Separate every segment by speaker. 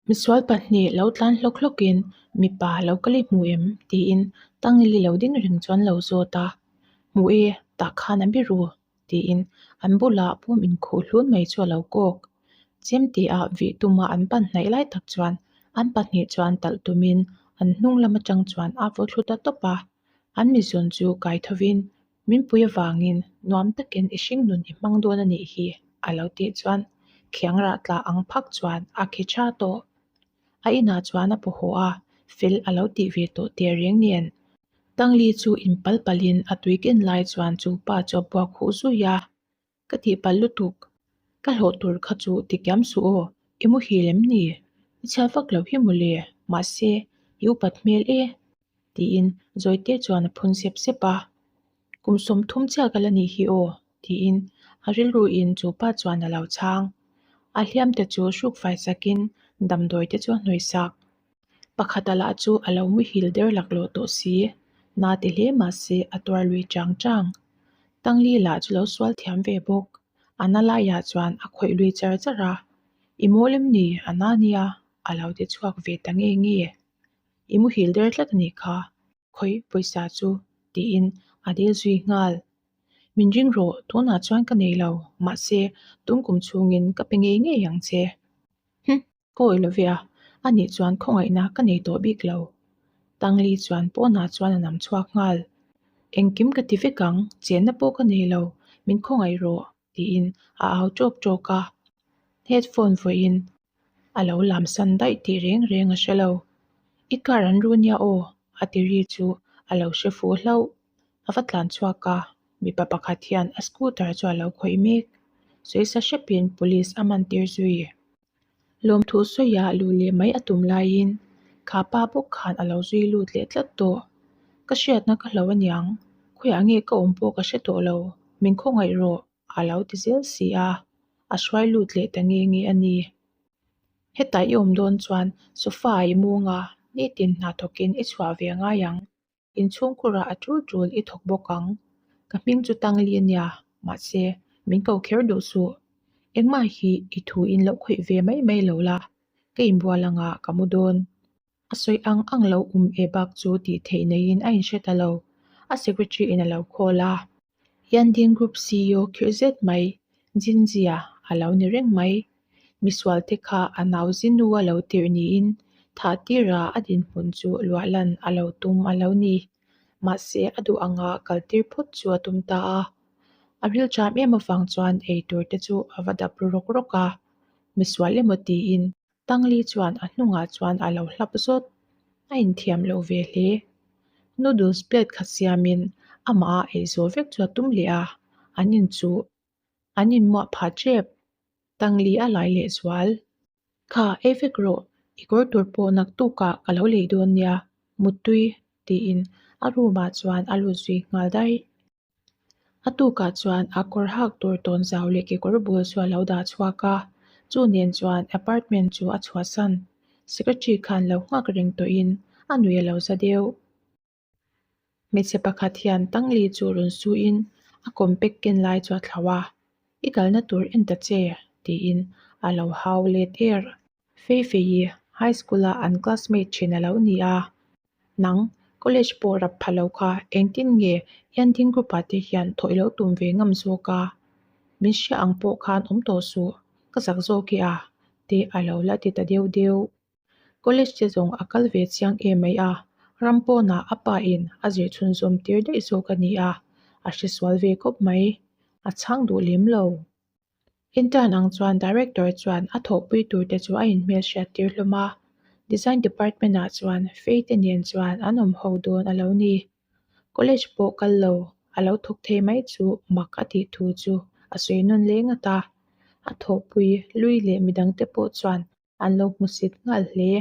Speaker 1: Misual pahnih lo tlan hlawk hlawkin mipa lo kal i hmu em? tiin Tangli lo ding reng chuan lo zawt a. Hmu e, tah khan a biru tiin an bulah pum inkhuh hlun mai chu a lo kawk. Chemte-ah vih tuma an pan hnaih lai tak chuan an pahnih chuan talh tumin an hnung lam atang chuan a vaw thlu ta tawp a. An mizawn chu kai thovin Min pui avangin nuam takin i hringnun i hmang dawn a nih hi, a lo tih chuan khiang rah tla ang phak chuan a khi tha tawh. A inah chuan a paw haw a, fel a lo tih ve tawh teh reng nen. Tangli chu inpal palhin a tui ken lai chuan chu pa chu a buak huh zui a, Ka tihpalh lutuk, ka hlawh tur kha chu tikiam suh aw, i muhil em ni? I chhiat vak lo hi mawle, mahse i upat hmel e, tiin Zawite chuan a phun sep sep a. Kum 30 chiah ka la nih hi aw, tiin a rilruin chu pa chuan a lo chhang. A hliam te chu hruk fai sakin damdawi te chu a hnawih sak. Pakhata lah chu a lo muhil der laklawh tawh si, na ti hle mahse a tuar lui chang chang. Tangli lah chu lo sual thiam ve bawk, a na laiah chuan a khawih lui char char a, I mawl em ni, a na nia, a lo ti chhuak ve ta nge nge. I muhil der tlat a nih kha, khawi pawisa chu, tiin a dil zui nghal. Min ring rawh, tunah chuan ka nei lo, mahse tun kum chhungin ka pe ngei ngei ang che. Hum! Ka awih lo ve a, anih chuan khawngaihna ka nei tawh bik lo. Tangli chuan pawnah chuan a nam chhuak nghal. Engkim ka ti vek ang, chenna pawh ka nei lo, min khawngaih rawh, tiin a au ṭawk ṭawk a. Headphone vawiin a lo lam san daih tih reng reng a hre lo. I car an ru nia aw, a ti ri chu a lo hre fuh hlauh. A va tlan chhuak a, mipa pakhat hian a scooter chu a lo khawih mek. Sawi sa hrepin police a man tir zui. Lawmthu sawiah luh leh mai a tum laiin kha pa bawk khan a lo zui lut leh tlat tawh. Ka hriatna ka hlo aniang, khawiah nge ka awm pawh ka hre tawh lo, min khawngaih rawh a lo ti zel si a, a hruai lut leh ta nge nge a ni. Hetah i awm dawn chuan sofa ah i mung a, nitin hna thawkin i chhuah ve ngai ang. Inchhungkhurah a tul tul i thawk bawk ang. Ka hming chu Tangli a nia, mahse, min ko kher duh suh. Engmah hi i thu in lo khawih ve mai mai lo la, ka inbual anga ka mu dawn. A sawi ang ang lo um e bak chu tih theih neiin a inhre ta lo. A secretary in a lo call a. Yandin Group CEO khirh zet mai, Jinjia, a lo ni reng mai. Misual te kha a nau zinu a lo tirh niin thah tira a dinhmun chu luah lan a lo tum a lo ni. Mahse, a duh anga kal tir phawt chu a tum ta a. A rilṭam em avang chuan ei tur te chu a va dap ru rawk rawk a. Misual emaw tiin Tangli chuan a hnungah chuan a lo hlap zawt. A inthiam lo ve hle. Noodles plate kha siamin amah a ei zawh vek chu a tum leh a, an in chu an inmuah phah tep. Tangli a lai leh zual. Kha, ei vek rawh, i kawr tur pawh naktukah ka lo lei dawn nia, muttui, tiin a room ah chuan a lut zui nghal daih. A tukah chuan a kawr hak tur tawn zau leh kekawr bul chu a lo dah chhuak a, chu nen chuan apartment chu a chhuahsan. Secretary khan lo nghak reng tawhin a nui a lo za deuh. Hmeichhe pakhat hian Tangli chu rawn suin a compact ken lai chu a thlauh a, I kalna tur en ta che tiin a lo hau let er. Feifei high school a an classmate thin a lo ni a, Nang, college pawh rap pha lo kha engtin nge Yanding group ah te hian thawh i lo tum ve ngam zawk a? Min hria ang pawh khan awm tawh suh, ka zak zawk i a, te a lo la ti ta deuh deuh. College te zawng a kal ve chiang em mai a, ram pawnah a pa in a zir chhunzawm tir daih zawk a ni a, a hresual ve khawp mai, a chhang duh lem lo. Intern ang chuan Director chuan a thawhpui tur te chu a inhmelhriat tir hlawm a, Design Department ah chuan Fei te nen chuan an awm ho dawn a lo ni. College pawh kal lo a lo thawk thei mai chu mak a tih thu chu a sawi nawn leh ngat a, a thawhpui lui leh midang te pawh chuan an lo hmusit nghal hle.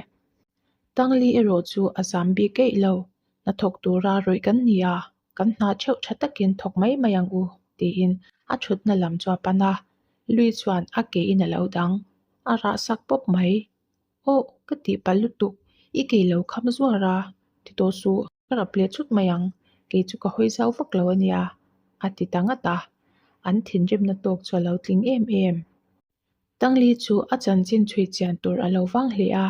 Speaker 1: Tangli erawh chu a zam bik eih lo, hnathawk tura rawih kan ni a, kan hna theuh tha takin thawk mai mai ang u, tiin a thutna lam chu a pan a, Lui chuan a ke in a lo dang, a rah sak pawp mai. Aw, ka tih palh lutuk, i kei lo kham zuar a, ti tawh suh, ka rap leh chut mai ang, kei chu ka hawi zau vak lo a nia, a ti ta ngat a, an thinrimna tawk chu a lo tling em em. Tangli chu a chanchin chhui chian tur a lo vang hle a,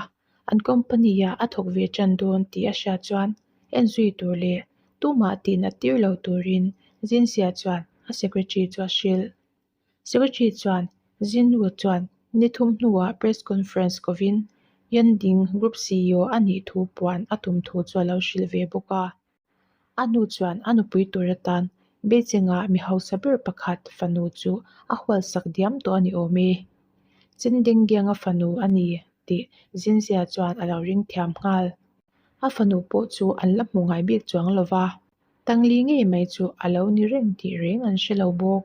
Speaker 1: an company-ah a thawk ve tan dawn tih a hriat chuan en zui tur leh tumah tihnat tir lo turin Zinsia chuan a secretary chu a hrilh. Secretary chuan Zinwu chuan ni thum hnuah press conference kovin Yanding Group CEO a nih thu puan a tum thu chu a lo hrilh ve bawk a. A nu chuan a nupui tur atan Beijing-a mi hausa ber pakhat fanu chu a hualsak diam tawh a ni awm e. Chendenggianga fanu a ni tih Zinzia chuan a lo ring thiam nghal. A fanu pawh chu an la hmu ngai bik chuang lo va, Tangli ngei mai chu a lo ni reng tih reng an hre lo bawk.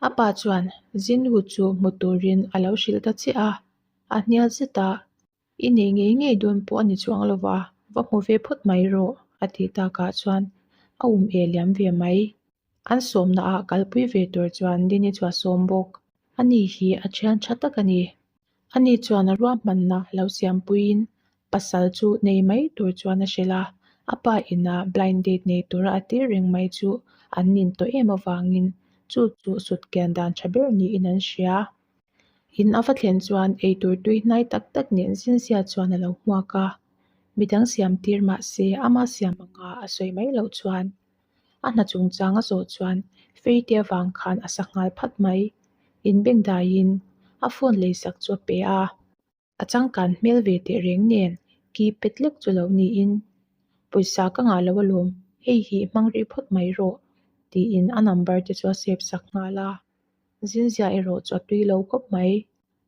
Speaker 1: A pa chuan Zinwu chu hmu turin a lo hrilh ta chiah a, a hnial zet a, I nei ngei ngei dawn pawh a ni chuang lo va, va hmu ve phawt mai rawh, a tih takah chuan a um e liam ve mai. An sawmna ah kalpui ve tur chuan Dini chu a sawm bawk. Ani hi a thian tha tak a ni. Ani chuan a ruahmanna lo siampuiin pasal chu nei mai tur chuan a hrilh a, a pa ina blind date nei tura a tir reng mai chu an nin tawh em avangin chu chu sut kian dan tha ber niin an hria. In a va thlen chuan eitur tui hnai tak tak nen zinzia chuan a lo hmuak a, midang siam tir mah se ama siam anga a sawi mai loh chuan a hna chungchang a zawh chuan Feite avang khan a sa nghal phat mai. Inbengdaiin a phone leisak chu a pe a. A changkan hmel ve teh reng nen keypad lek chu lo niin, Pawisa ka ngah lo alawm, hei hi hmang rih phawt mai rawh, tiin a number te chu a save sak nghal a. Zinzia erawh chu a tui lo khawp mai.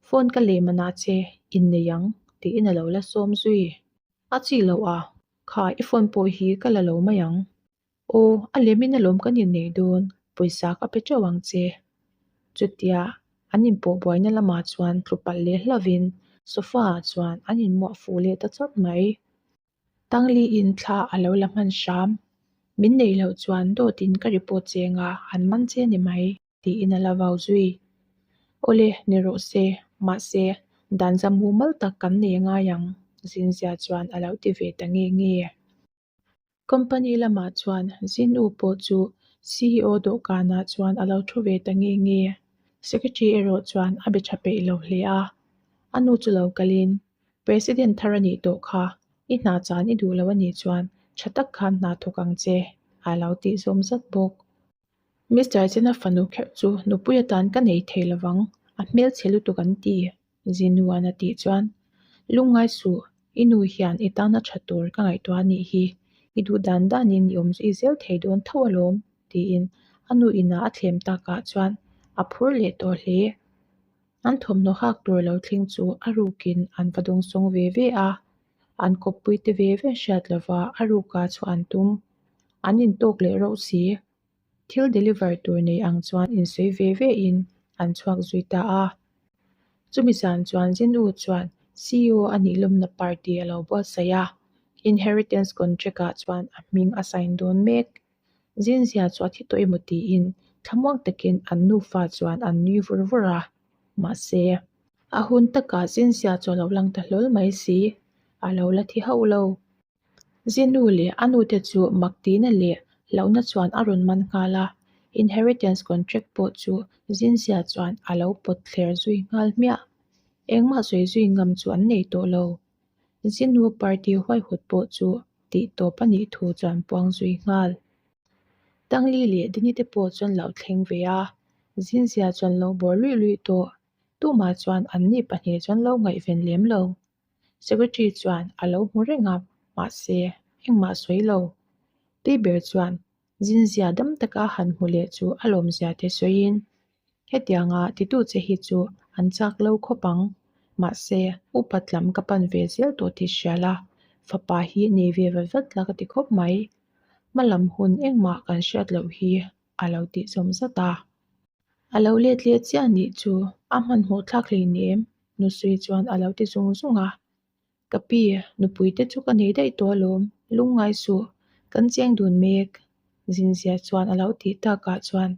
Speaker 1: Phone ka lei manah che innei ang, tiin a lo la sawm zui. A chi loh a, kha i phone pawh hi ka la lo mai ang. Aw, a lemin alawm kan inneih dawn, pawisa ka pe teuh ang che. Chutia an inpawh buaina lamah chuan tlu palh leh hlovin sofa ah chuan an inmuah fuh leh ta chawt mai. Tangliin thla a lo la hman hram. Min neih loh chuan dawtin ka report cheng a, an man che ni mai. Tiin a la vau zui. Awle, ni rawh se, mahse, dan zam mumal tak kan nei ngai ang, Zinzia chuan a lo ti ve ta nge nge. Company lamah chuan Zin U pawh chu CEO dawhkanah chuan a lo thu ve ta nge nge. Secretary erawh chuan a be tha peih lo hle a. A nu chu lo kalin, President thar a nih tawh kha, i hna chan i duh lo a nih chuan tha tak khan hna thawk ang che, a lo tih zawm zat bawk. Mister Chena fanu kherh chu nupui atan ka nei thei lovang, a hmelchhe lutuk an ti. Zinuan a tih chuan, Lungngai suh, i nu hian i tana tha tur ka ngaihtuah a nih hi, i duh dan danin i awm zui zel thei dawn tho alawm, tiin a nu inah a thlem takah chuan a phur leh tawh hle. An thawmhnaw hak tur lo thleng chu a rukin an va dawngsawng ve ve a, an kawppui te ve ve hriat lova a ruka chhuah an tum. An intawk leh rauh si. Thil deliver tur nei ang chuan insawi ve ve in an chhuak zui ta a. Chumi zan chuan Zinu chuan CEO a nih lawmna party a lo buatsaih a, inheritance contract ah chuan a hming a sign dawn mek. Zinzia chu a thi tawh emaw tiin thlamuang takin an nufa chuan an nui vur vur a, mahse, a hun takah Zinzia chu a lo lang ta hlawl mai si, a lo la thi hauh lo. Zinu leh a nute chu mak tihna leh hlauhna chuan a rawn man nghal a, inheritance contract pawh chu Zinzia chuan a lo pawt thler zui nghal hmiah. Engmah sawi zui ngam chu an nei tawh lo. Zinu party huaihawt pawh chu tih tawp a nih thu chuan puang zui nghal. Tangli leh Dini te pawh chuan lo thleng ve a, Zinzia chuan lo bawr luih luih tawh. Tumah chuan anni pahnih chuan lo ngaihven lem lo. Secretary chuan a lo hmu reng a, mahse, engmah sawi lo. Tui ber chuan zinzia dam taka han hmu leh chu a lawmzia te sawiin, Hetianga titu che hi chu an chak lo khawp ang. Mahse, upat lam ka pan ve zel tawh tih hria la, fapa hi nei ve vat vat la ka ti khawp mai. Hma lam hun engmah kan hriat loh hi a lo tih zawm zat a. A lo let leh chiah nih chu a hmanhmawh thlak hleinem, Nusui chuan a lo ti zung zung a. Ka pi, nupui te chu ka nei daih tawh alawm, lungngai suh, kan cheng dun mek, Zinzia chuan a lo tih takah chuan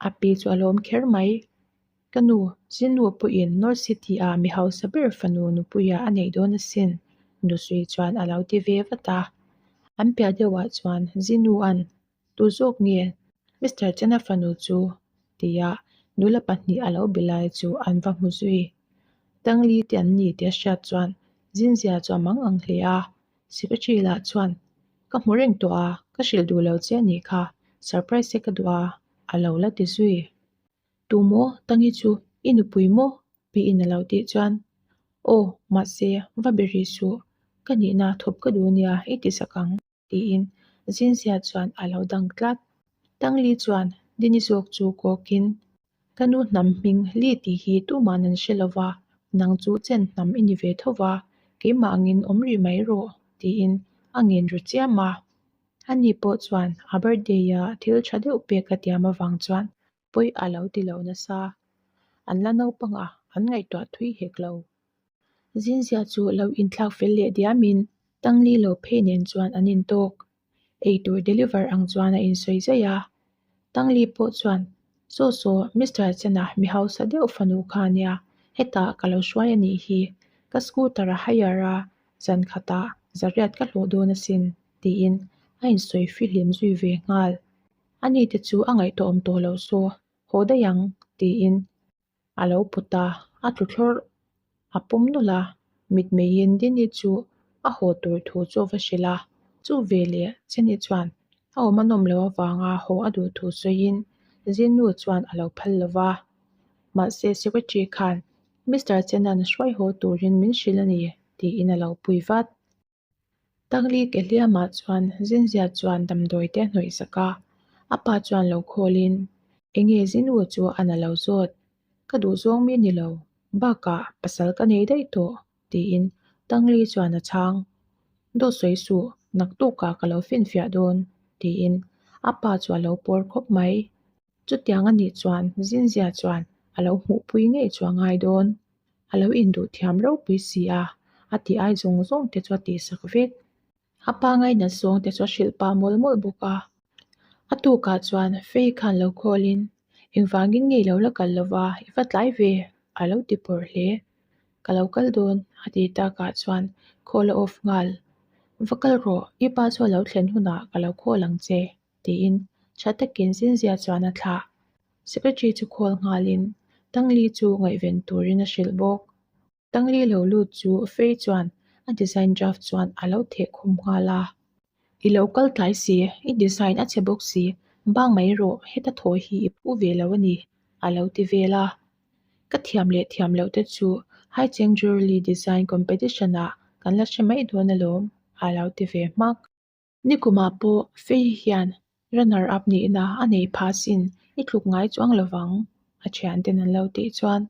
Speaker 1: a pi chu a lawm kher mai. Ka nu, Zinu pawhin North City-ah mi hausa ber fanu nupuia a neih dawn asin, Nusui chuan a lo ti ve vat a. An piah deuhah chuan Zinua'n Tu zawk nge Mister Chena fanu chu? tia nula pahnih a lo be lai chu an va hmu zui. Tangli te an ni tih a hriat chuan Zinzia chu a mang ang hle a, Secretary lah chuan, Ka hmu reng tawh a, ka hrilh duh lo che a nih kha, surprise te ka duh a, a lo la ti zui. Tu maw Tangi chu i nupui maw? Piin a lo tih chuan, Aw, mahse, va be rih suh, ka nihna thawp ka duh nia i ti sak ang. Tiin Zinzia chuan a lo dang tlat. Tangli chuan Dini zawk chu kawkin, Ka nu hnam hming Li tih hi tuman an hre lo va, nang chu chen hnam i ni ve tho va, keimah angin awm rih mai rawh, tiin a ngen ru chiam a. Ani pawh chuan a birthday-a thil tha deuh pek a tiam avang chuan pawi a lo ti lo nasa. An la naupang a, an ngaihtuah thui hek lo. Zinzia chu lo inthlak fel leh diamin Tangli lo phei nen chuan an intawk. Eitur deliver ang chuan a insawi zaih a. Tangli pawh chuan, Saw saw, Mister Chena mi hausa deuh fanu kha ania, hetah ka lo hruai a nih hi. Ka scooter a hire a, zan khatah zariat ka hlawh dawn asin, tiin a insawi fihlim zui ve nghal. Ani te chu a ngaihtuahawm tawh loh saw, haw daih ang, tiin A lo put a, a tlu thlawrh. A pawm nawlh a, mitmeiin Dini chu a haw tur thu chu a va hrilh a. Chu veleh Jenny chuan a awm a nawm loh avanga haw a duh thu sawiin Zinu chuan a lo phal lo va. Mahse Secretary khan Mister Chenan hruai haw turin min hrilh a ni tiin a lo pui vat. Tangli ke hliamah chuan Zinzia chuan damdawi te a hnawih sak a, a pa chuan lo khawlin, Enge Zinwu chu a na lo zawt, ka duh zawng mi ni lo, bakah pasal ka nei daih tawh, tiin Tangli chuan a chhang. Dawt sawi suh, naktukah ka lo finfiah dawn, tiin a pa chu a lo pawr khawp mai. Chutiang a nih chuan Zinzia chuan a lo hmuhpui ngei chu a ngai dawn. A lo induh thiam ropui si a, a tih ai zawng zawng te chu a tihsak vek. A pa ngainat zawng te chu a hrilh pah mawlh mawlh bawk a. A tukah chuan Fei khan lo khawlin, Engvangin nge i lo la kal lova, i va tlai ve, a lo ti pawrh hle. Ka lo kal dawn, a ti takah chuan call a off nghal. Va kal rawh, i pa chu a lo thlen hunah ka lo call ang che. tiin tha takin Zinzia chuan a thlah. Secretary chu call nghalin Tangli chu ngaihven turin a hrilh bawk. Tangli lo lut chu Fei chuan a design draft chuan a lo theh khum nghal a. I lo kal tlai si, i design a chhe bawk si, bang mai rawh, heta thaw hi i phu ve lo a ni, a lo ti vel a. Ka thiam leh thiam loh te chu Haicheng Jewelry Design Competition ah kan la hre mai dawn alawm, a lo ti ve hmak. Nikumah pawh Fei hian runner up nihna a nei pha sin i tluk ngai chuang lovang, a thianten an lo tih chuan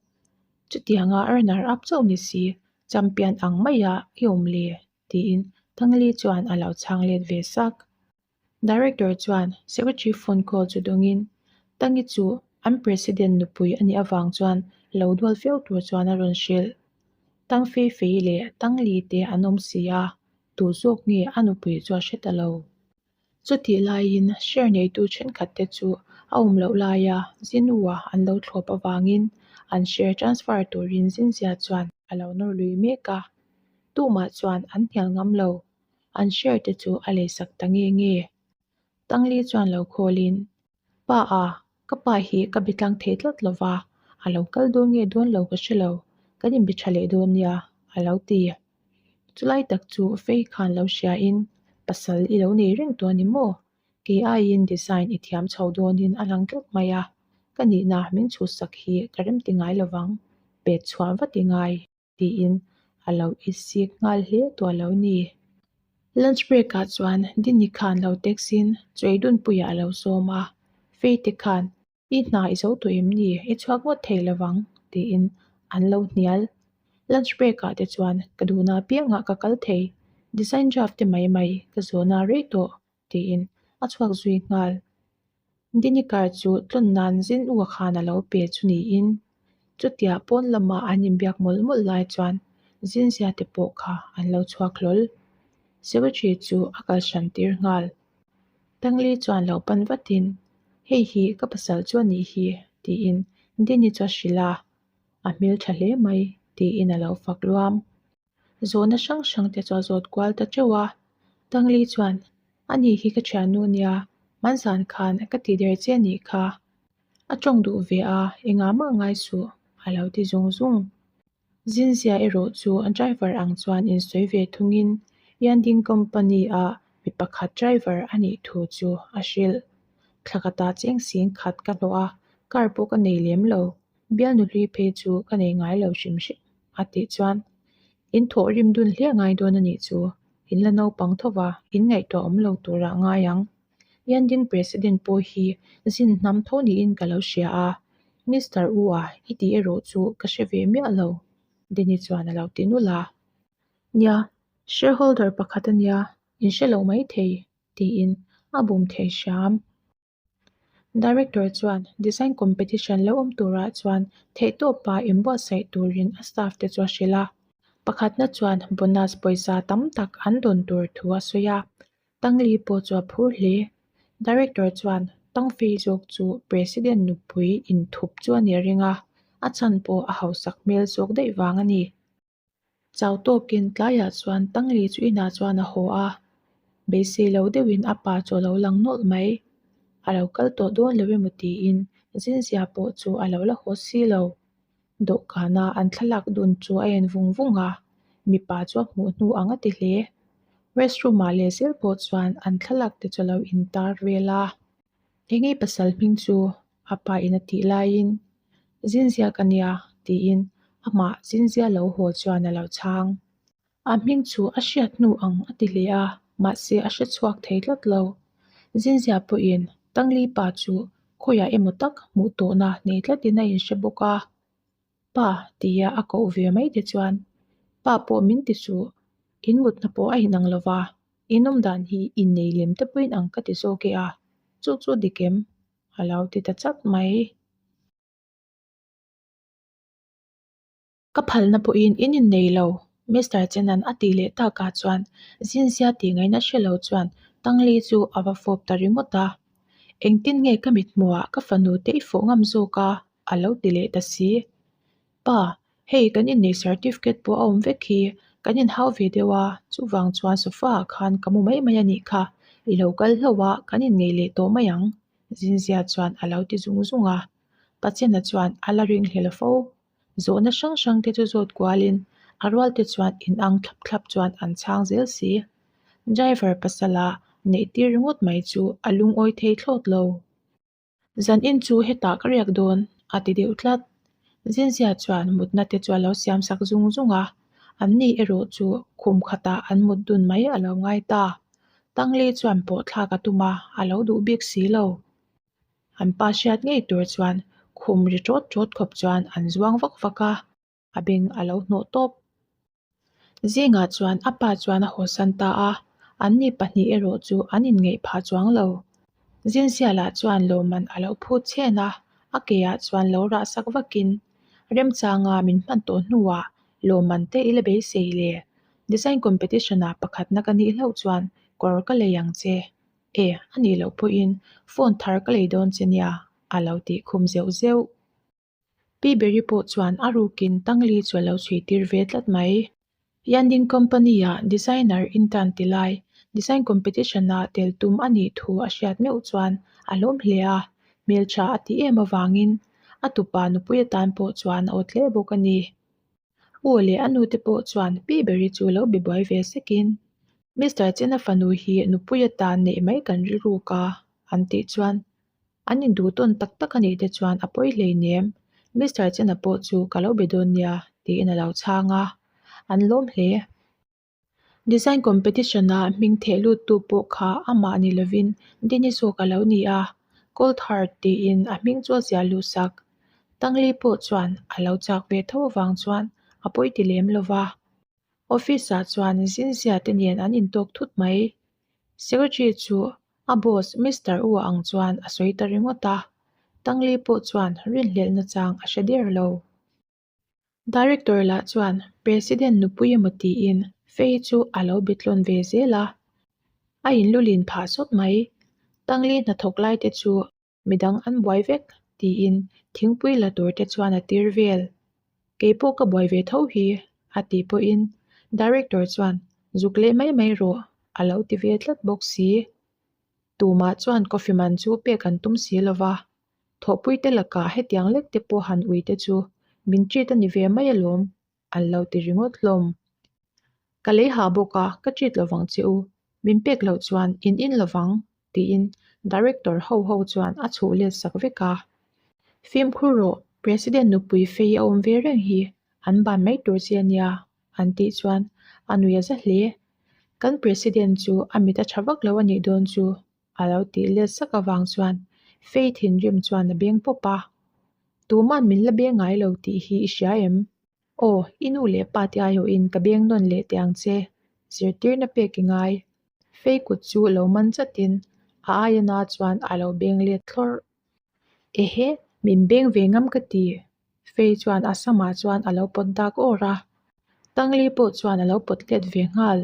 Speaker 1: chutianga runner up chauh ni si champion ang maia i awm le tiin Thangli chuan a lo chhang let ve sak. Director chuan secretary phone call chu dawngin Tangi chu an president nupui a nih avang chuan lo dual viau tur chuan a rawn hrilh. Tang Fei Fei leh Tangli te an awm si a, Tu zawk nge a nupui chu a hre ta lo. Chutih laiin share neitu thenkhat te chu a awm loh laia Zinua an lo thlawp avangin an share transfer turin Zinzia chuan a lo nawr lui mek a. Tumah chuan an hnial ngam lo. An share te chu a leisak ta nge nge. Tangli chuan lo khawlin, Pa a, ka pa hi ka be tlang thei tlat lo va, a lo kal dawn nge dawn lo ka hre lo, kan inbe tha leh dawn nia, a lo ti. Chulai tak chu Fei khan lo hriain, Pasal i lo nei reng tawh a ni maw? Kei aiin design i thiam chho dawnin a lang tlat mai a, ka nihna min chhuhsak hi ka remti ngai lovang, pet chhuah vat i ngai. tiin a lo isik nghal hle tawh a lo ni. Lunch break ah chuan Dini khan lo text in chaw ei dunpuiah a lo sawm a, Feite khan i hna i zo tawh em ni, i chhuak ngawt thei lovang tiin an lo hnial. Lunch break ah te chuan ka duhna apiangah ka kal thei, design draft te mai mai ka zawhna rei tawh tiin a chhuak zui nghal. Dinikar chu tlawn nan zin u khan a lo pe chu niin chutia pawn lama an inbiak mawlh mawlh lai chuan Zinzia te pawh kha an lo chhuak hlawl. Secretary chu a kal hran tir nghal. Tangli chuan lo pan vatin, Hei hi ka pasal chu a nih hi, tiin Dini chu a hrilh a, a hmeltha hle mai, tiin a lo fak luam. Zawhna hrang hrang te chu a zawt kual ta teuh a, Tangli chuan, Ani hi ka thiannu nia, hmanzan khan ka ti der che anih kha. A tawng duh ve a, engah mah ngai suh, a lo ti zung zung. Zinzia erawh chu driver ang chuan insawi ve thungin Yanding Company-a mi pakhat driver a nih thu chu a hrilh. Thla khatah cheng sing khat ka hlawh a, car pawh ka nei lem lo. Bialnu hlui phei chu ka nei ngai lo hrim hrim, a tih chuan in thawh rim dun hliah ngai dawn a nih chu, in la naupang tho va, in ngaihtuah awm lo turah ngai ang. Yanding President pawh hi zin hnam tho niin ka lo hria a, Mister U-a i tih erawh chu ka hre ve miah lo, Denny chuan a lo ti nulh a. Nia, shareholder pakhat a nia, in hre lo maithei, tiin a bum thei hram. Director chuan design competition lo awm turah chuan theihtawpa inbuatsaih turin a staff te chu a hrilh a. Pakhatna chuan bonus pawisa tam tak an dawn tur thu a sawi a, Tangli pawh chu a phur hle. Director chuan Tangfei zawk chu President nupui inthup chu a ni a ring a, a chhan pawh a hausak hmel zawk daih vang a ni. Chau tawkin tlaiah chuan Tangli chu inah chuan a haw a, beisei lo deuhin a pa chu a lo lang nawlh mai. A lo kal tawh dawn lo emaw tiin Zinzia pawh chu a lo la haw si lo. Dawhkana an thlalak dun chu a en vung vung a, mipa chu a hmuh hnu ang a ti hle. Restroom ah leh zel pawh chuan an thlalak te chu a lo intar vel a. Enge pasal hming chu a pa in a tih laiin Zinzia ka nia tiin amah Zinzia lo haw chuan a lo chhang. A hming chu a hriat hnu ang a ti hle a, mahse a hre chhuak thei tlat lo. Zinzia pawhin Tangli pa chu khawiah emaw tak hmuh tawhna nei tlatin a inhre bawk a. Pa tia a koh ve mai te chuan Pa pawh min ti suh, in mutna pawh a inang lo va, in awm dan hi innei lem te pawhin ang ka ti zawk e a, chu chu dik em? A lo ti ta chat mai. Ka phalna pawhin in innei lo, Mister Chenan a tih leh takah chuan Zinzia tih ngaihna hre lo chuan Tangli chu a va fawp ta ringawt a. Engtin nge ka mithmuhah ka fanu te i fawh ngam zawk a? a lo ti leh ta si. Pa, hei kan inneih certificate pawh a awm vek hi, kan inhau ve deuh a, chuvang chuan sofa ah khan ka mu mai mai a nih kha, i lo kal hlauh a, kan inngeih leh tawh mai ang, Zinzia chuan a lo ti zung zung a. Pachena chuan a la ringhlel fo. Zawhna hrang hrang te chu zawt kualin a rual te chuan inang thlap thlap chuan an chhang zel si. Driver pasala neih tir ringawt mai chu a lungawi thei thlawt lo. Zan in chu hetah ka riak dawn a ti deuh tlat. Zinzia chuan mutna te chu a lo siam sak zung zung a, an ni erawh chu khum khatah an mut dun mai a lo ngai ta. Tangli chuan pawh thlak a tum a, a lo duh bik si lo. An pa hriat ngei tur chuan khum ri ṭawt ṭawt khawp chuan an zuang vak vak a, a beng a lo hnawh tawp. Zingah chuan a pa chuan a hawsan ta a, anni pahnih erawh chu an inngeih phah chuang lo. Zinsialah chuan lawmman a lo phut chhen a, a keah chuan lo rah sak vakin, Remchanga min hman tawh hnuah lawmman te i la beisei le? Design competition-ah pakhatna ka nih hlauh chuan kawr ka lei ang che. E, a nih loh pawhin phone thar ka lei dawn che nia, a lo tih khum zeuh zeuh. Pi Berry pawh chuan a rukin Tangli chu a lo chhui tir ve tlat mai. Yanding Company-ah designer intern ti lai, design competition-ah tel tum a nih thu a hriat meuh chuan a hlawm hle a, hmeltha a ti em avangin a tupa nupui atan pawh chuan a awt hle bawk a ni. U leh a nute pawh chuan pi beri chu lo be buai ve sekin, Mister Chena fanu hi nupui atan neih mai kan rilruk a, an tih chuan an induh tawn tak tak a nih te chuan a pawi hleinem, Mister Chena pawh chu ka lo be dawn nia, tiin a lo chhang a, an lawm hle. Design competition-a hming theh luttu pawh kha amah ni lovin Denny zawk a lo ni a, Cold Heart tiin a hming chu a ziah luh sak. Tangli pawh chuan a lo chak ve tho avang chuan a pawi ti lem lo va. Office-ah chuan Zinzia te nen an intawk thut mai. Secretary chu a boss Mister U ang chuan a sawi ta ringawt a, Tangli pawh chuan rinhlelhna chang a hre der lo. Director lah chuan President nupui emaw tiin Fei chu a lo be tlawn ve zel a, a inlulin phah sawt mai. Tangli hnathawk lai te chu midang an buai vek tiin thingpui la tur te chuan a tir vel. Kei pawh ka buai ve tho hi a tih pawhin Director chuan zuk leh mai mai rawh a lo ti ve tlat bawk si. Tumah chuan coffee man chu pek an tum si lo va. Thawhpuite lakah hetiang lek te pawh han ui te chu min treat a ni ve mai alawm, an lo ti ringawt hlawm. Ka lei ha bawk a, ka treat lovang che u, min pek loh chuan in in lovang, tiin Director ho ho chuan a chhuh let sak vek a. Fimkhur rawh, President nupui fei a awm ve reng hi, an ban mai tur che a nia, an tih chuan a nui a za hle. Kan President chu a mit a tha vak lo a nih dawn chu, a lo tih let sak avang chuan Fei thinrim chuan a beng pawp a. Tuman min la beng ngai lo tih hi i hria em? Aw, i nu leh pa te aiawhin ka beng nawn leh teh ang che, zirtirna pek i ngai. Fei kut chu lo man chatin a aia na chuan a lo beng let thlawrh. Ehe, min beng ve ngam ka ti. Fei chuan a samah chuan a lo pawt dak awr a. Tangli pawh chuan a lo pawt let ve nghal.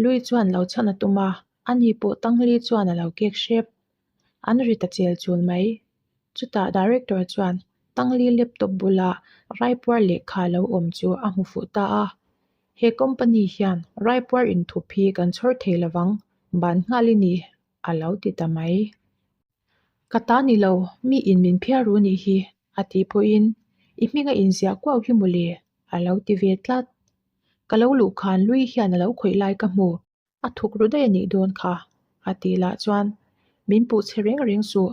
Speaker 1: Lui chuan lo chhan a tum a, ani pawh Tangli chuan a lo kek hrep. An ri ta chel chul mai. Chutah Director chuan Tangli laptop bula raipuar lehkha lo awm chu a hmu fuh ta a. He company hian raipuar inthup hi kan chhawr thei lovang, ban nghal i ni, a lo ti ta mai. Ka ta ni lo, mi in min phiar ru nih hi, a tih pawhin i hming a inziah kuau hi mawle, a lo ti ve tlat. Ka lo luh khan lui hian a lo khawih lai ka hmu, a thuk ru daih a nih dawn kha, a tih lah chuan min puh chhe reng reng suh,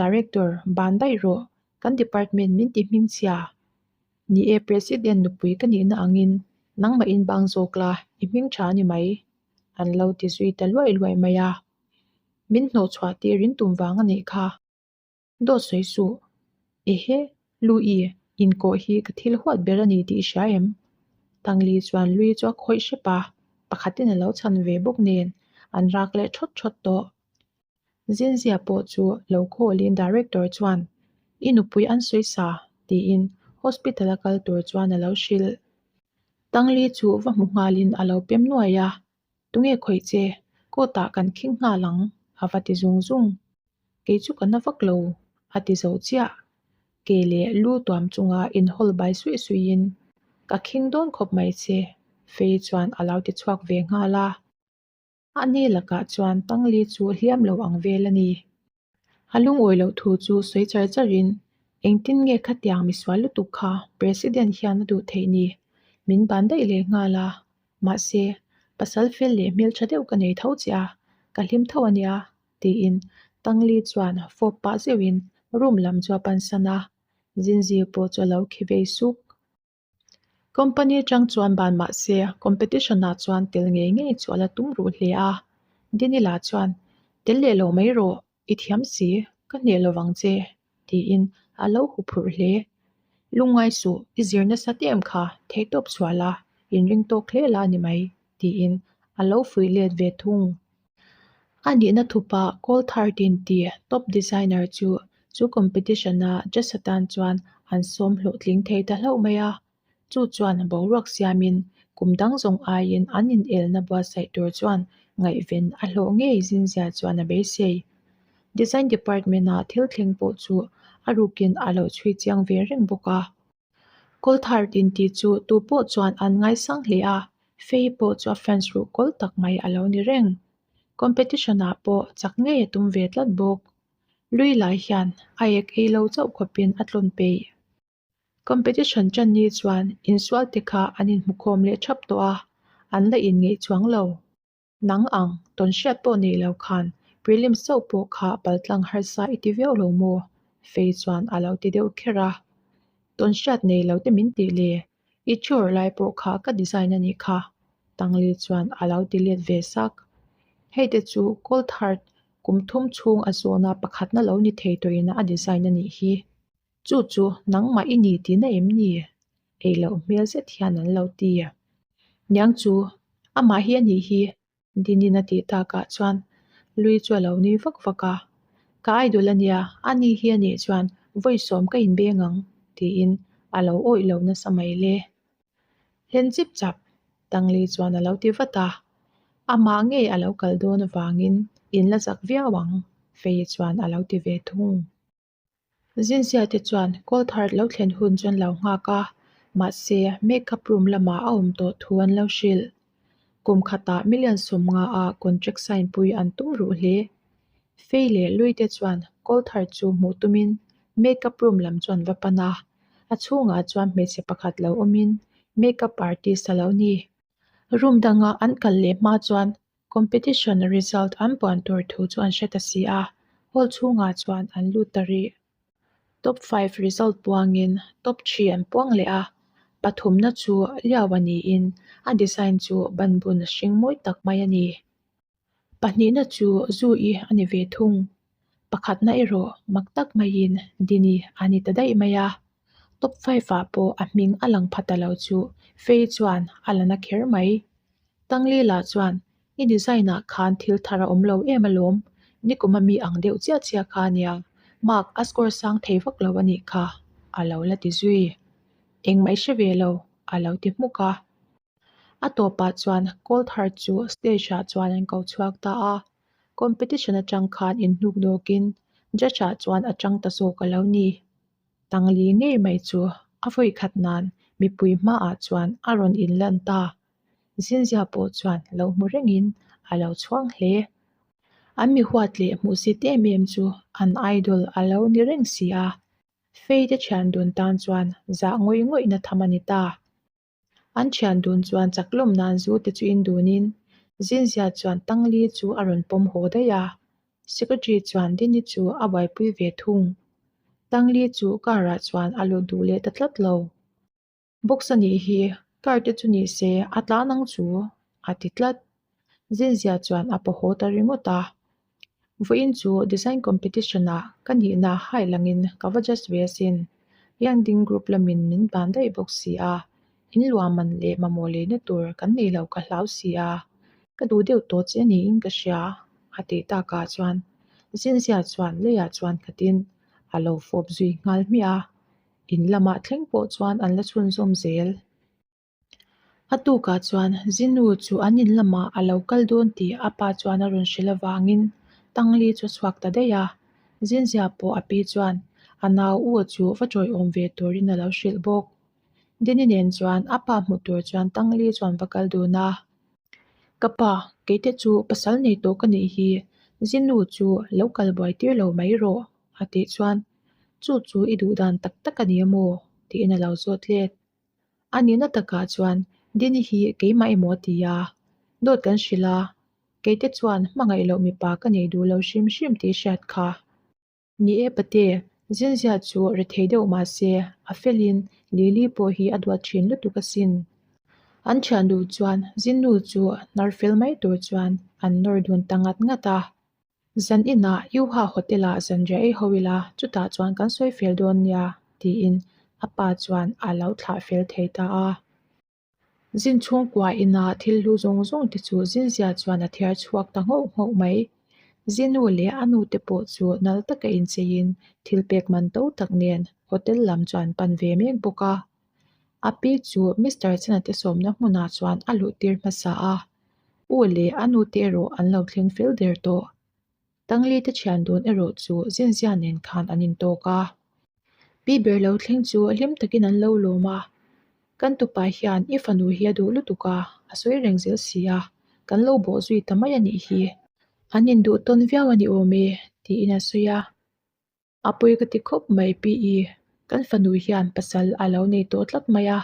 Speaker 1: Director, ban daih rawh, kan department min ti hming chhia. Ni e, President nupui ka nihna angin nangmah in bang zawk la, i hming tha a ni mai, an lo ti zui ta luai luai mai a. Min hnawh chhuah tir in tum vang a nih kha. Dawt sawi suh. Ehe, Lui, inkawh hi ka thil huat ber a ni tih i hria em? Tangli chuan Lui chu a khawih hrep a, pakhatin a lo chhan ve bawk nen an rak leh thawt thawt tawh. Zinzia pawh chu lo call-in director chuan, I nupui an sawi sa, tiin hospital a kal tur chuan a lo hrilh. Tangli chu va hmu nghalin a lo pem nuai a, Tunge khawih che? Court ah kan khing nghal ang, a va ti zung zung. Kei chu ka na vak lo, a ti zo chiah. Ke leh lu tuam chunga inhawl bai suih suihin, Ka khing dawn khawp mai che, Fei chuan a lo ti chhuak ve nghal a. A ni lakah chuan Tangli chu hliam lo ang vel a ni. A lungawi loh thu chu sawi char charin, Engtin nge khatiang misual lutuk kha President hian a duh theih ni? Min ban daih leh nghal a. Mahse, pasal fel leh hmeltha deuh ka nei tho che a, ka hlim tho a nia, tiin Tangli chuan fawp pah zeuhin room lam chu a pansan a. Zinzir pawh chu a lo khi vei suk. Company atang chuan ban mah se competition ah chuan tel ngei ngei chu a la tum ruh hle a. Dinila chuan, Tel leh lo mai rawh, i thiam si, ka hneh lo vang che, tiin a lo hu phurh hle. Lungngai suh, i zir nasa em kha, theihtawp chhuah la, inring tawk hle la a ni mai, tiin a lo fuih let ve thung. A nihna thupa Gold Thirteen ti top designer chu chu competition-a judge atan chuan an sawm hlawhtling thei ta hlauh mai a. Chu chuan boruak siamin kum dang zawng aiin an inelna buatsaih tur chuan ngaihven a hlawh ngei zinzia chuan a beisei. Design department-a thil thleng pawh chu a rukin a lo chhui chiang ve reng bawk a. Kawlthar din tih chu tu pawh chuan an ngaisang hle a, Fei pawh chu a fans ruh kawl tak mai a lo ni reng. Competition ah pawh chak ngei a tum ve tlat bawk. Lui lai hian a ek ei lo chauh khawpin a tlawn peih. Competition tan ni chuan insual te kha an inhmukhawm leh thap tawh a, an la inngeih chuang lo. Nang ang, tawn hriat pawh nei lo khan prelims chauh pawh kha paltlang harsa i ti viau lo maw? Fei chuan a lo ti deuh kher a. Tawn hriat nei lo te min tih le, i chur lai pawh kha ka design a nih kha, Tangli chuan a lo ti let ve sak. Hei te chu Cold Heart kum thum chhung a zawhna pakhatna lo ni thei tawhin a design a nih hi. Chu chu nangmah i ni tihna em ni? Ei loh hmel zet hian an lo ti. Niang chu, amah hi a nih hi, Dinin a tih takah chuan Lui chu a lo nui vak vak a. Ka idol a nia, a ni hi a nih chuan vawi sawm ka inbeng ang, tiin a lo awih lo nasa mai le. Hlen chip chap, Tangli chuan a lo ti vat a. Amah ngei a lo kal dawn avangin in la zak viau ang, Fei chuan a lo ti ve thung. Zinzia te chuan Cold Heart lo thlen hun chu an lo nghak a, mahse makeup room lamah a awm tawh thu an lo hrilh. Kum khatah million 50 a contract sign pui an tum ruh hle. Fei leh Lui te chuan Cold Heart chu hmuh tumin Makeup room lam chu an va pan a, a chhungah chuan hmeichhe pakhat lo awmin makeup artist a lo ni. Room danga an kal leh hma chuan competition result an puan tur thu chu an hre ta si a, hall chhungah chuan an lut ta rih. Top five result puangin top three an puang leh a, pathumna chu liau a niin a design chu banbun hring mawi tak mai a ni. Pahnihna chu zu i a ni ve thung. Pakhatna erawh mak tak maiin Dini a ni ta daih mai a. Top five ah pawh a hming a lang pha ta lo chu Fei chuan a la na kher mai. Tangli lah chuan I design ah khan thil thar a awm lo em alawm, nikum a mi ang deuh chiah chiah kha ania, mark a score sang thei vak lo a nih kha a lo la ti zui. Engmah i hre ve lo a lo ti hmuk a. A tawpah chuan Cold Heart chu stage ah chuan an ko chhuak ta a, competition atang khan inhnuk dawkin judge ah chuan a tang ta zawk a lo ni. Tangli ngei mai chu a vawi khat nan mipui hmaah chuan a rawn inlan ta. Zinzia pawh chuan lo hmu rengin a lo chhuang hle. An mi huat leh hmuhsit em em chu an idol a lo ni reng si a, Fei te thian dun tan chuan zah ngawih ngawihna tham a ni ta. An thian dun chuan chak lawm nan zu te chu in dunin Zinzia chuan Tangli chu a rawn pawm haw daih a, Secretary chuan Dini chu a buaipui ve thung. Tangli chu car ah chuan a lut duh leh ta tlat lo. Box a nih hi, car te chu ni se a tlan ang chu a ti tlat. Zinzia chuan a paw haw ta ringawt a. Vawiin chu design competition ah ka nihna hai langin ka va just ve asin. Yangding group lamin min ban daih bawk si a, in luahman leh mamawh leina tur kan nei lo ka hlau si a, ka duh deuh tawh che niin ka hria a tih takah chuan Zinzia chuan leiah chuan khatin a lo fawp zui nghal hmiah a, in lamah thleng pawh chuan an la chhunzawm zel. A tukah chuan Zinu chu an in lamah a lo kal dawn tih a pa chuan a rawn hrilh avangin Tangli chu a chhuak ta daih a. Zinzia pawh a pi chuan a nau u chu va tawiawm ve turin a lo hrilh bawk. Dini nen chuan a pa hmu tur chuan Tangli chuan va kal dun a. Ka pa, keite chu pasal nei tawh ka nih hi, Zinu chu lo kal buai tir lo mai rawh a tih chuan chu chu i duh dan tak tak a ni amaw? tiin a lo zawt let. A nihna takah chuan Dini hi keimah emaw a ti a, dawt kan hrilh a, keite chuan hmangaih loh mipa ka nei duh lo hrim hrim tih hriat kha. Ni e pate, Zinzia chu rethei deuh mah se a felin Lily pawh hi a duat thin lutuk asin. An thian duh chuan Zinnu chu hnar fel mai tur chuan an nawr dun ta ngat ngat a. Zan inah Yuha Hotel-ah zanriah ei ho ila, chutah chuan kan sawi fel dawn nia, tiin a pa chuan a lo thlah fel thei ta a. Zin chhungkua inah thil hlu zawng zawng te chu Zinzia chuan a thiar chhuak ta nghauh nghauh mai. Zinu leh a nu te pawh chu nal taka incheiin thil pek man to tak nen hotel lam chu an pan ve mek bawk a. A pi chu Mister Chana te sawmna hmunah chuan a luh tir hmasa a. U leh a nu te erawh an lo thleng fel der tawh. Tangli te thian dun erawh chu Zinzia nen khan an intawk a. Pi ber lo thleng chu hlim takin an lo lawm a. Kan tupa hian i fanu hi a duh lutuk a, a sawi reng zel si a, kan lo bawh zui ta mai a nih hi. An induh tawn viau a ni awm e, tiin a sawi a. A pawi ka ti khawp mai pi i, kan fanu hian pasal a lo nei tawh tlat mai a,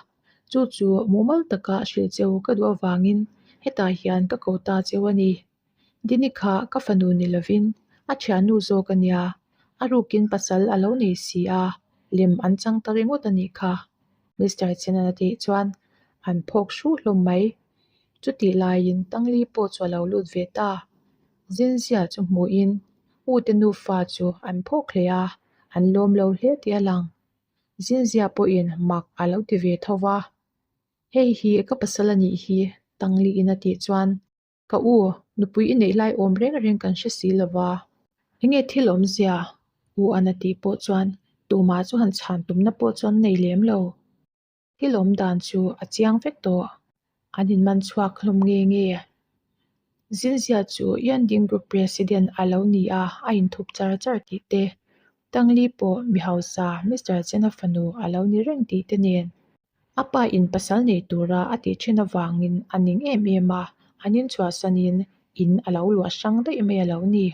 Speaker 1: chu chu mumal taka hrilh cheu ka duh avangin hetah hian ka ko ta cheu a ni. Dini kha ka fanu ni lovin a thiannu zawk a nia, a rukin pasal a lo nei si a, lem an chang ta ringawt a nih kha. Mister Chenan a tih chuan an phawk hru hlawm mai. Chutih laiin Tangli pawh chu a lo lut ve ta. Zinzia chu hmuhin u te nufa chu an phawk hle a, an lawm lo hle tih a lang. Zinzia pawhin mak a lo ti ve tho va. Hei hi ka pasal a nih hi Tangliin a tih chuan ka u nupui i neih lai awm reng reng kan hre si lo va. Enge thil awmzia? U an a tih pawh chuan tumah chu han chhan tumna pawh chu an nei lem lo. Thil awm dan chu a chiang vek tawh. An inman chhuak hlawm nge nge? Zinzia chu Yanding Group President a lo ni a, a inthup char char tih te, Tangli pawh mi hausa Mister Chena fanu a lo ni reng tih te nen. A pa in pasal nei tura a tih thin avangin a ning em em a, an inchhuahsanin in a lo luah hrang daih mai a lo ni.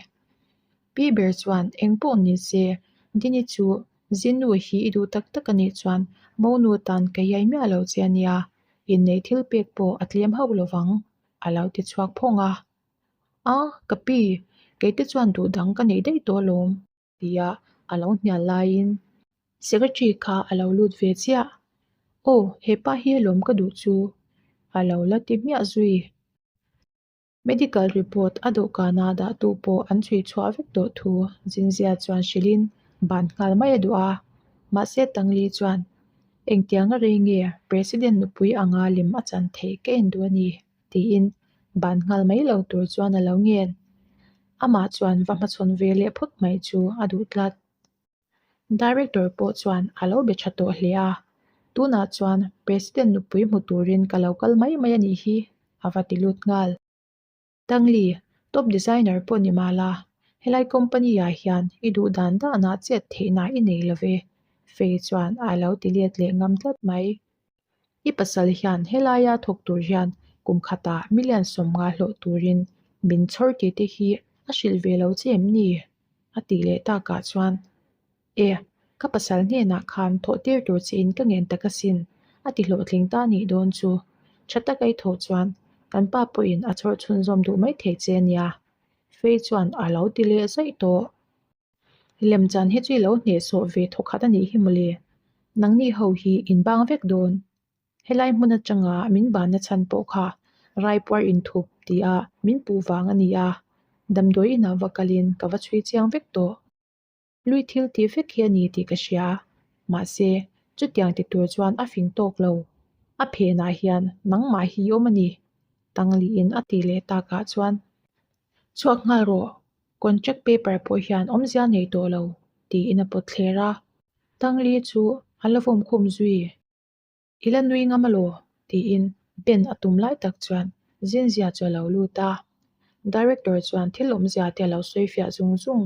Speaker 1: Pi ber chuan eng pawh ni se, Dini chu Zinu hi i duh tak tak a nih chuan monu atan ka iai miah lo che a nia, inneih thil pek pawh a tlem hauh lo vang, a lo ti chhuak phawng a. A, ka pi, kei te chuan duh dang ka neih daih tawh alawm, tia a lo hnial laiin secretary kha a lo lut ve chiah. Aw, hepa hi alawm ka duh chu, a lo la ti hmiah zui. Medical report a dawhkana dahtu pawh an chhui chhuah vek tawh thu Zinzia chuan hrilhin ban nghal mai a duh a. Mahse Tangli chuan, Engtianga rei nge President nupui anga lem a chan theih ka en duh a ni, tiin ban nghal mai lo tur chuan a lo ngen. Amah chuan va hmachhawn ve leh phawt mai chu a duh tlat. Director pawh chuan a lo be tha tawh hle a, tunah chuan President nupui hmu turin ka lo kal mai mai a nih hi, a va ti lut nghal. Tangli, top designer pawh ni mah la, helai company ah hian i duh dan danah chet theihna i nei lo ve, Fei chuan a lo ti let leh ngam tlat mai. I pasal hian helaia thawk tur hian kum khatah million 50 hlawh turin min chhawr tih te hi a hrilh ve lo che em ni? A tih leh takah chuan, E, ka pasal hnenah khan thawh tir tur chiin ka ngen tak asin, a ti hlawhtling ta nih dawn chu. Tha taka i thawh chuan kan pa pawhin a chhawr chhunzawm duh maithei che ania, Fei chuan a lo ti leh zaih tawh. Lemchan hi chu i lo hnehsawh ve thawkhat a nih hi mawle. Nangni ho hi in bang vek dawn. Helai hmun atanga min banna chhan pawh kha raipuar inthup tia min puh vang a ni a, damdawi inah va kalin ka va chhui chiang vek tawh. Lui thil tih vek hi a ni tih ka hria. Mahse, chutiang ti tur chuan a fing tawk lo. A phenah hian nangmah hi i awm a ni, Tangliin a tih leh takah chuan chhuak nghal rawh. Contract paper pawh hian awmzia nei tawh lo, tiin a pawt thler a. Tangli chu a la vawm khum zui. I la nui ngam alaw? tiin Ben a tum lai tak chuan Zinzia chu a lo lut a. Director chuan thil awmzia te a lo sawi fiah zung zung.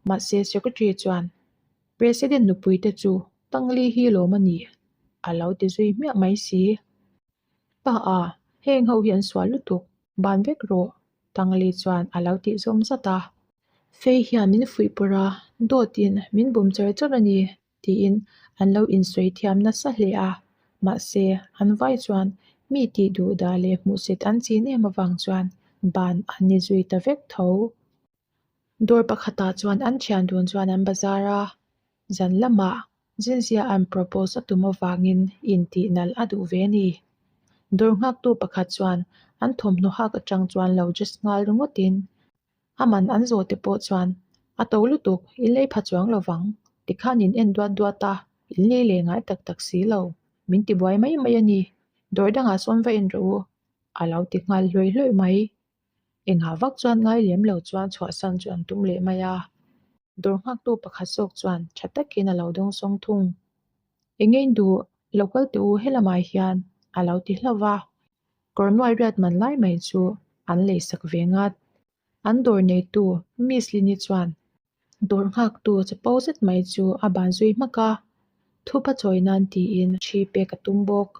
Speaker 1: Mahse Secretary chuan, President nupui te chu Tangli hi lawm a ni, a lo ti zui hmiah mai si. Pa a, heng ho hi an sual lutuk, ban vek rawh, Tangli chuan a lo tih zawm zat a. Fei hian min fuih pawrh a, dawtin min bum char char a ni, tiin an lo insawi thiam nasa hle a. Mahse, an vai chuan mi tih duh dah leh hmuhsit an chin em avang chuan ban an ni zui ta vek tho. Dawr pakhatah chuan an thian dun chuan an bazar a, zan lamah Zinzia an propose a tum avangin intih nalh a duh ve a ni. Dawr nghaktu pakhat chuan an thawmhnaw hak atang chuan lo dress nghal ringawtin a man an zawh te pawh chuan a to lutuk in lei pha chuang lo vang tikhan in en duat duat a, in lei leh ngai tak tak si lo, min ti buai mai mai a ni, dawr dangah sawn va en rawh u a lo ti nghal hlawih hlawih mai. Engah vak chuan ngai lem lo chuan chhuahsan chu an tum leh mai a. Dawr nghaktu pakhat zawk chuan tha takin a lo dawng sawng thung. Eng in duh lo kal teh u helamah hian a lo ti hlauh va. Kawr nuai riat man lai mai chu an lei sak ve ngat. An dawr neitu Miss Lini chuan dawr nghaktu chapo zet mai chu a ban zui hmak a. Thupa chawi nan tiin thi pek a tum bawk.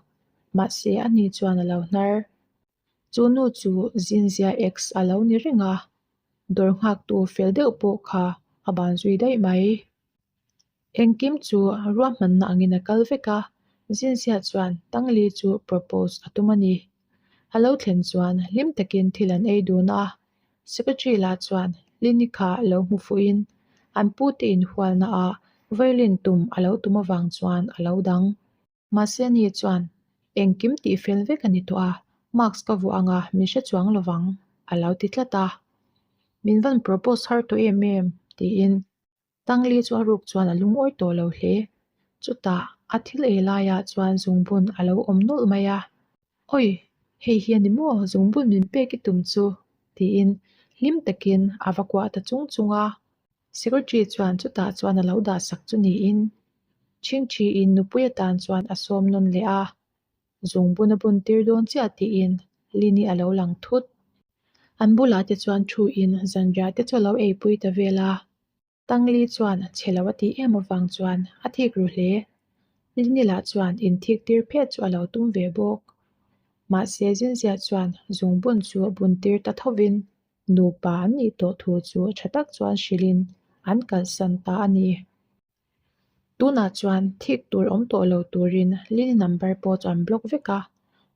Speaker 1: Mahse ani chuan a lo hnar. Chu nu chu Zinzia ex a lo ni reng a, dawr nghaktu fel deuh pawh kha a ban zui daih mai. Engkim chu ruahmanna angin a kal vek a, Zinzia chuan Tangli chu propose a tum a ni. A lo thlen chuan hlim takin thil an ei dun a, Secretary lah chuan Lini kha lo hmu fuhin an pute inhualna ah violin tum a lo tum avang chuan a lo dang. Mahse ni chuan, Engkim tih fel vek a ni tawh a, mask ka vuah anga min hre chuang lo vang, a lo ti tlat a. Min van propose har tawh em em, tiin Tangli chu a ruk chuan a lungawi tawh lo hle. Chutah a thil ei laiah chuan zungbun a lo awm nawlh mai a. Awi, hei hi a ni maw zungbun min pek i tum chu, tiin hlim takin a va kuah ta chung chung a. Secretary chuan chutah chuan a lo dah sak chu niin Chhingchhiin nupui atan chuan a sawm nawn leh a, zungbun a bun tir dawn chiah tiin Lini a lo lang thut. An bulah te chuan thuin zanriah te chu a lo eipui ta vel a. Tangli chuan chhe lo a tih em avang chuan a thik ru hle. Lini lah chuan inthik tir phet chu a lo tum ve bawk. Mahse Zinzia chuan zungbun chu a bun tir ta thovin nupa an nih tawh thu chu tha tak chuan hrilhin an kalsan ta a ni. Tunah chuan thik tur awm tawh lo turin Lini number pawh chu an block vek a.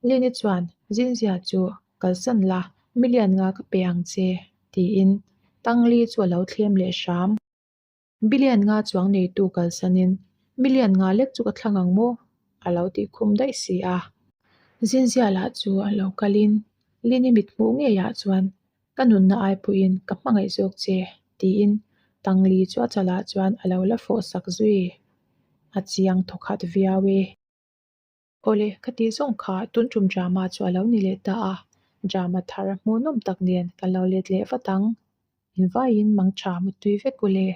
Speaker 1: Lini chuan Zinzia chu kalsan la, million nga ka pe ang che tiin Tangli chu a lo thlem leh hram. Billion nga chuang neitu kalsanin million nga lek chu ka thlang ang maw? a lo tih khum daih si a. Zinzia lah chu a lo kalin Lini mit hmuh ngeiah chuan Ka nunna ai pawhin ka hmangaih zawk che tiin Tangli chu a chalah chuan a lo la fawh sak zui. A chiang thawkhat viau e. Awle, ka tih zawng kha tun tum drama chu a lo ni leh ta a, drama thar hmuhnawm tak nen ka lo let leh vat ang. Invaiin mangtha mutui vek u le.